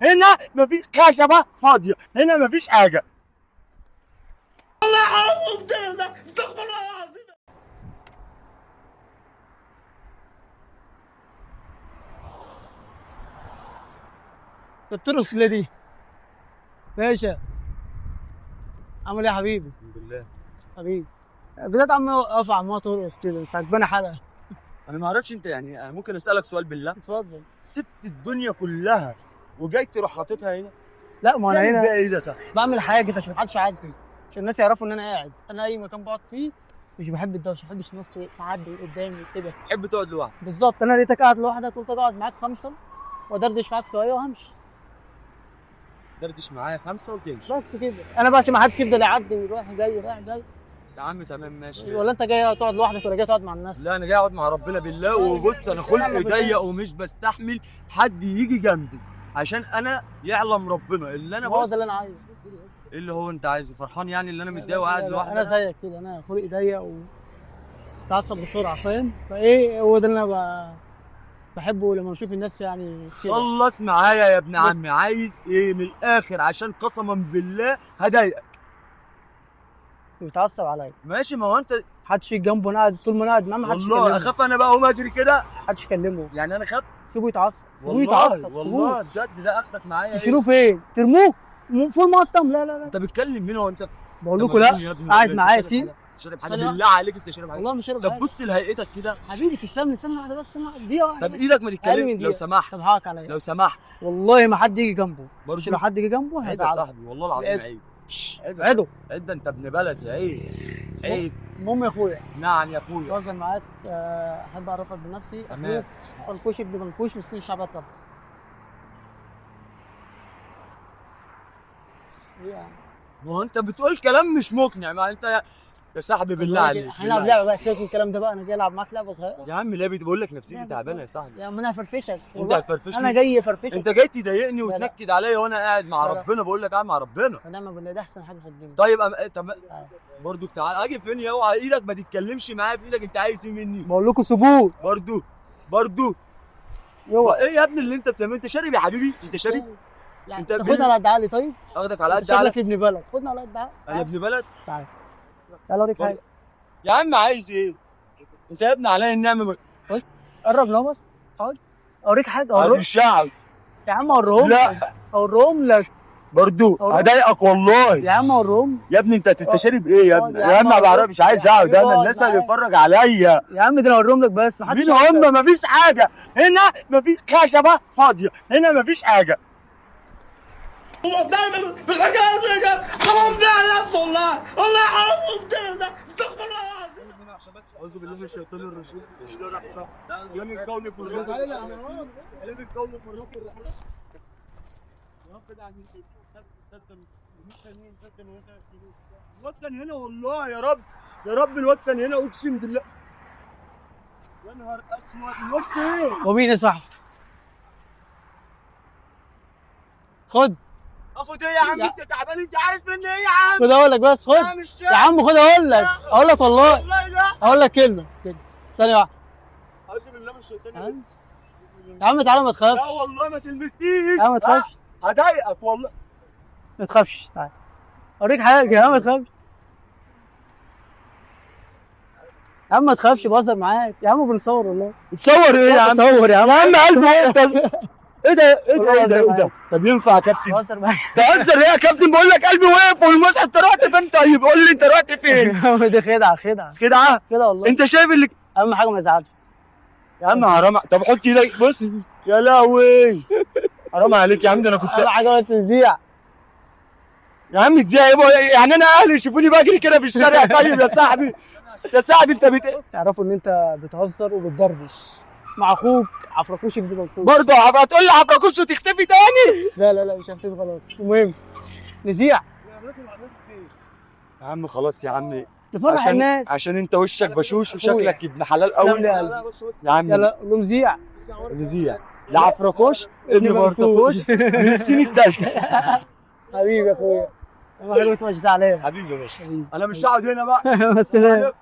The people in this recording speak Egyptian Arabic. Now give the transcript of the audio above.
هنا مفيش خشبه فاضية، هنا مفيش حاجة. الترس دي باشا، عامل ايه يا حبيبي؟ الحمد لله. حبيبي بدأت عم اقف عمال ترقص كده، مش عاجباني حلقة. انا ما اعرفش انت، يعني انا ممكن اسالك سؤال بالله؟ اتفضل. سبت الدنيا كلها وجاي تروح حاططها هنا؟ لا ما انا تعمل هنا بيها ايه ده صح؟ بعمل حاجة عشان محدش يعدي، عشان الناس يعرفوا ان انا قاعد. انا اي مكان بقعد فيه مش بحب الدوشة، ما بحبش الناس تعدي قدامي كده. تحب تقعد لوحدك؟ بالظبط. انا لقيتك قاعد لوحدك، قلت اقعد معاك خمسة وادردش معاك شوية وهمشي. دردش معايا خمسة وتمشي بس كده. انا بقى عشان ما حدش يفضل يعدي ويروح جاي رايح جاي. يا عم. تمام ماشي. ولا انت جاي تقعد لوحدك ولا جاي تقعد مع الناس؟ لا انا جاي اقعد مع ربنا بالله. وبص انا خلقي ضيق ومش بستحمل حد يجي جنبي، عشان انا يعلم ربنا اللي انا هو بص ده اللي انا عايزه. ايه اللي هو انت عايزه؟ فرحان يعني اللي انا متضايق وقاعد لا، لا، لوحدي؟ انا زيك كده، انا خلقي ضيق وبتعصب بسرعة، فاهم؟ فايه هو ده اللي انا بحبه لما بشوف الناس يعني كده. خلص معايا يا ابن بس. عمي، عايز ايه من الاخر؟ عشان قسما بالله هضايقك. بيتعصب عليا. ماشي، ما هو انت محدش يجي جنبه، انا قاعد طول ما انا قاعد معاه محدش والله يكلمه. اخاف انا بقى اقوم اجري كده. محدش يكلمه، يعني انا خاف سيبه يتعصب، سيبوه والله يتعصب، سيبوه. والله بجد ده اخرك معايا إيه؟ تشيلوه فين؟ ترموه فوق المقطم؟ لا لا لا، انت بتكلم مين هو انت؟ بقول لكم لا، قاعد معايا سين. شارب حاجة ثانية بالله عليك؟ انت شارب حاجة؟ والله مش شارب طب حاجة. بص لهيئتك كده حبيبي تسلم لي، ثانية واحدة بس، ثانية واحدة، دقيقة واحدة. طب ايدك ما أقل تتكلم من لو دقيقة. سمحت، طب حقك عليا. لو سمحت. والله ما حد يجي جنبه، برضه مش لو حد جه جنبه عيب يا هيزعل. صاحبي، والله العظيم عيب. عيب. عيب عيب. عيب، ده انت ابن بلدي، عيب عيب. المهم يا اخويا، نعم يا اخويا. بهزر معاك. احب اعرفك بنفسي. تمام. اخوك منكوش ابن منكوش من السن الشعبية الثالثة. ايه يا عم؟ ما هو انت بتقول كلام مش مقنع. ما انت يا صاحبي بالله عليك، هنلعب بالله لعبه بقى، سيبك من الكلام ده بقى، انا جاي العب معاك لعبه صغيرة. عليك. يا عم ليه بقول لك نفسيتي لعبة تعبانة يا صاحبي. يا عم انا هفرفشك انت والله. هتفرفشني؟ انا جاي افرفشك. انت جاي تضايقني لا، لا. وتنكد عليا وانا قاعد مع لا، لا. ربنا، بقول لك قاعد مع ربنا. ونعم بالله، ده احسن حاجة في الدنيا. طيب طب برضو تعال اجي فين يا اوعى ايدك ما تتكلمش معايا بايدك، انت عايز ايه مني؟ بقول لكم سيبوه. برضو برضو اوعى. ايه يا ابني اللي انت بتعمله؟ انت شارب يا حبيبي؟ انت شارب؟ يعني انت تاخدنا على قد عقلي. طيب اخدك على انت قد عقلك. شكلك ابن بلد، خدنا على قد عقلي. انا ابن بلد؟ تعال تعال اوريك حاجة. يا عم عايز ايه؟ انت يا ابني عليا النعمة قرب لو بس، حاضر اوريك حاجة. انا اوريك مش شعب. يا عم، اوريهم. لا. اوريهم لك برضو أوريهم. هضايقك والله. يا عم، اوريهم. يا ابني انت شارب ايه يا ابني؟ يا يا عم عم ما بعرف، مش عايز يا اقعد حبيبي انا، اقعد الناس معايا. هتتفرج عليا. يا عم ده انا اوريهم لك بس، محدش مين يعرف. هم؟ مفيش حاجة هنا، مفيش خشبه فاضية هنا، مفيش حاجة. حرام ده على نفسه، والله والله حرام ده، استغفر الله العظيم. اعوذ بالله من الشيطان الرجيم، بسم الله الرحمن الرحيم. يا من كونك والرب، يا من كونك والرب. الواد كان هنا والله، يا رب يا رب الواد كان هنا اقسم بالله. يا نهار اسود، الواد فين؟ ومين يا صاحبي؟ خد. اخد ايه يا عم؟ انت تعبان، انت عايز مني ايه يا عم؟ خد اقول لك بس، خد انا مش يا عم، خد اقول لك، اقول لك والله، والله لا. اقول لك كلمة كده، ثانية واحدة. اعوذ بالله من الشيطان الرجيم. يا عم تعالى ما تخافش. لا والله ما تلمسنيش. يا عم ما تخافش. هضايقك والله. ما تخافش، تعالى اوريك حاجة. يا عم ما تخافش، يا عم ما تخافش، بهزر معاك يا عم، بنصور والله. تصور ايه يا عم؟ بصور يا عم. يا عم قلبي ايه انت؟ ايه ده ايه ده ايه ده ايه ده؟ طب ينفع يا كابتن؟ بهزر معاك. تهزر ايه يا كابتن؟ بقول لك قلبي وقف والمسح. انت رحت فين طيب؟ قول لي انت رحت فين؟ دي خدعه خدعه خدعه؟ كده والله. انت شايف اللي اهم حاجة ما يزعلش. يا عم حرام. طب حط ايدك بص. يا لهوي حرام عليك يا عم، ده انا كنت اهم حاجة بس نذيع. يا عم ازاي يعني انا اهلي يشوفوني بجري كده في الشارع؟ طيب يا صاحبي، يا صاحبي انت تعرفوا ان انت بتهزر وبتدردش مع اخوك عفركوش ابن منكوش. برضه هتقول لي عفركوش وتختفي تاني؟ لا لا لا مش هختفي خلاص. المهم نذيع. يا عم خلاص يا عم، نفرح عشان الناس. عشان انت وشك بشوش وشكلك ابن حلال قوي. تسلم لي يا قلبي. يا عم يلا قول لهم زيع. نزيع لعفركوش ابن برتكوش من السين التالتة. حبيبي يا اخويا، اهم حاجة ما تبقاش زعلان. حبيبي يا باشا، حبيبي. انا مش هقعد هنا بقى. بس لا.